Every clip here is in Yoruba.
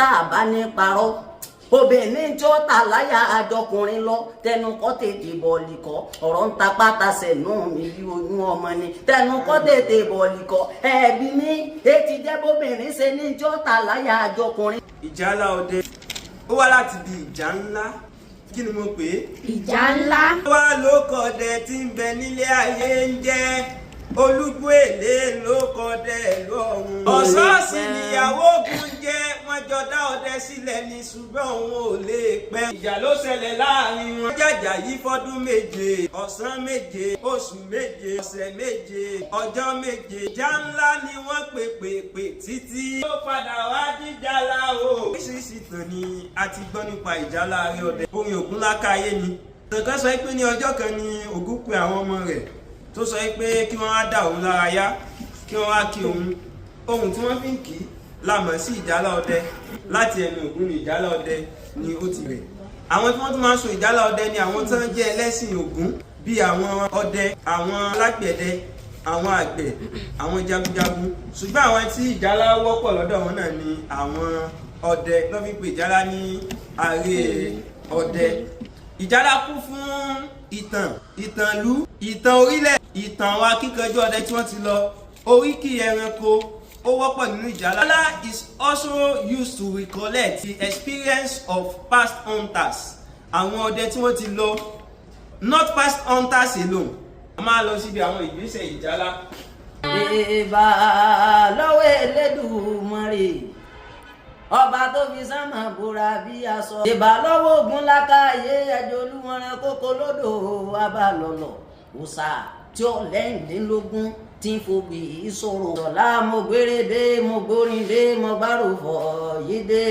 Tá a bá ní parọ́, obìnrin tí ó ta láyà àjọkùnrin lọ. Tẹnu kọ́ tètè bọ̀ọ̀lì kọ́, ọ̀rọ̀ ń ta pátá sẹ̀nú mi bí oyún ọmọ ni. Tẹnu kọ́ tètè bọ̀ọ̀lì kọ́, ẹ̀ẹ́bí mi etí jẹ́ bóbìnrin ṣe ní tí ó ta láyà àjọkùnrin. Ìjálá ọdẹ, ó wá láti di ìjà ńlá. Kí ni mo pè é? Ìjà ńlá. Wá ló kọdẹ tí ń bẹ nílé ayé ń jẹ́ Olúgbòèlé, ló kọdẹ ìlú ọ̀hún. Ọ̀sọ́ọ̀sì níyàwó ogun jẹ́. Wọ́n jọ dá ọdẹ sílẹ̀ ní, ṣùgbọ́n òun ò lè pẹ́. Ìjà ló ṣẹlẹ̀ láàrin wọn. Jàjà yìí fọ́dún 7, ọ̀sán 7, oṣù 7, ọ̀sẹ̀ 7, ọjọ́ 7. Ìjà ńlá ni wọ́n pè pè pè títí. Ó padà wá díjàlá o. Oríṣiríṣi ìtàn ni a ti gbọ́ nípa ìjálá àárẹ̀ ọdẹ. Orin Ògún lákàáyé ni. Ìtàn kan sọ pé ní ọjọ́ kan ni Ògún pe àwọn ọmọ rẹ̀, tó sọ pé kí wọ́n wá dá òun lára yá, kí wọ́n wá kí òun. Ohun tí wọ́n fi ń kì í la mọ̀ sí ìjálá ọdẹ. Láti ẹnu Ògún ní ìjálá ọdẹ ni ó ti rẹ̀. Àwọn tí wọ́n tún máa ń so ìjálá ọdẹ ni àwọn tí wọ́n jẹ́ ẹlẹ́sìn Ògún, bíi àwọn ọdẹ, àwọn alágbẹ̀dẹ, àwọn àgbẹ̀, àwọn jagunjagun. Ṣùgbọ́n àwọn tí ìjálá wọ́pọ̀ lọ́dọ̀ wọn náà ni àwọn ọdẹ, ló fi pe ìjálá ní aré ọdẹ. Ìjálá kún fún ìtàn, ìtàn ìlú, ìtàn orílẹ̀, ìtàn àwọn akíkanjú ọdẹ tí wọ́n ti lọ, oríkì ẹranko, ó wọ́pọ̀ nínú ìjálá. Ìjálá is also used to recollect the experience of past hunters, àwọn ọdẹ tí wọ́n ti lọ, not past hunters alone. A máa lọ síbi àwọn ìgbésẹ̀ ìjálá. Ìbà lọ́wọ́ Elédùmarè, ọba tó fi sánmà búra bí aṣọ. Ìbà lọ́wọ́ Ògún lákàyè ẹjọ́ olúmọ̀ràn kókó lódò abalọ̀lọ̀ òòṣà tí ó lẹ́yìnlélógún tí ń fòbí sọ̀rọ̀. Sọ̀lá mo gbére dé, mo gbórin dé, mo gbárùfọ̀ yí dé.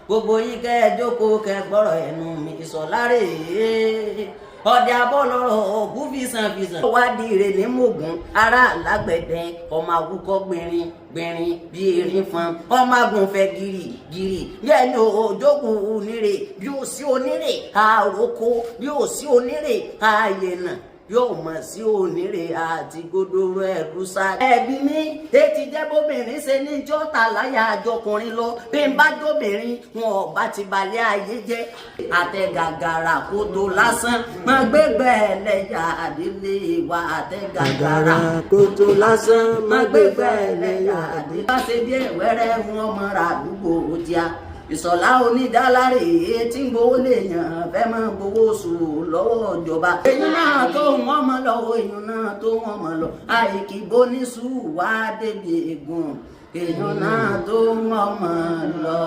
Gbogbo yín kẹ́ ẹ jókòó, kẹ́ ẹ gbọ́rọ̀ ẹnu mi. Ìsọ̀lá rèé, ọdẹ abọ́lọ́rọ̀ ògún fìsàn fìsàn. Wádìí rẹ̀ ní mògùn ará lágbẹ̀dẹ, ọmọ awúkọ́ gbìnrin gbìnrin bí erin fọn, ọmọ agùnfẹ́ gírì gírì bí ẹni òjòkun onírè. Bí ó sí onírè àròkọ, bí ó sí onírè àyẹ̀nà, yóò mọ̀ sí onírè àti gbódòrò ẹ̀rú sá. Ẹbí mi etí jẹ́ bóbìnrin ṣe ní jọ́ta láyà àjọkùnrin lọ. Bí n bá jóbìnrin, wọn ò bá ti balẹ̀ ayé jẹ́. Àtẹ̀gàgàrà kótó lásán má gbégbé ẹlẹ́yà àdílé wa. Àtẹ̀gàgàrà kótó lásán má gbégbé ẹlẹ́yà àdílé. Bá ṣe bí ẹ̀wẹ́rẹ́ wọn mọ́ra àdúgbò díà. Ìsọ̀lá onídàálárè tí ń gbowó lè yàn fẹ́ máa gbowó oṣù lọ́wọ́ ìjọba. Èyí náà tó wọ́n mọ̀ lọ, èyí náà tó wọ́n mọ̀ lọ, àìkí bó ní sùúrù wá débi ègùn, èyí náà tó wọ́n mọ̀ lọ.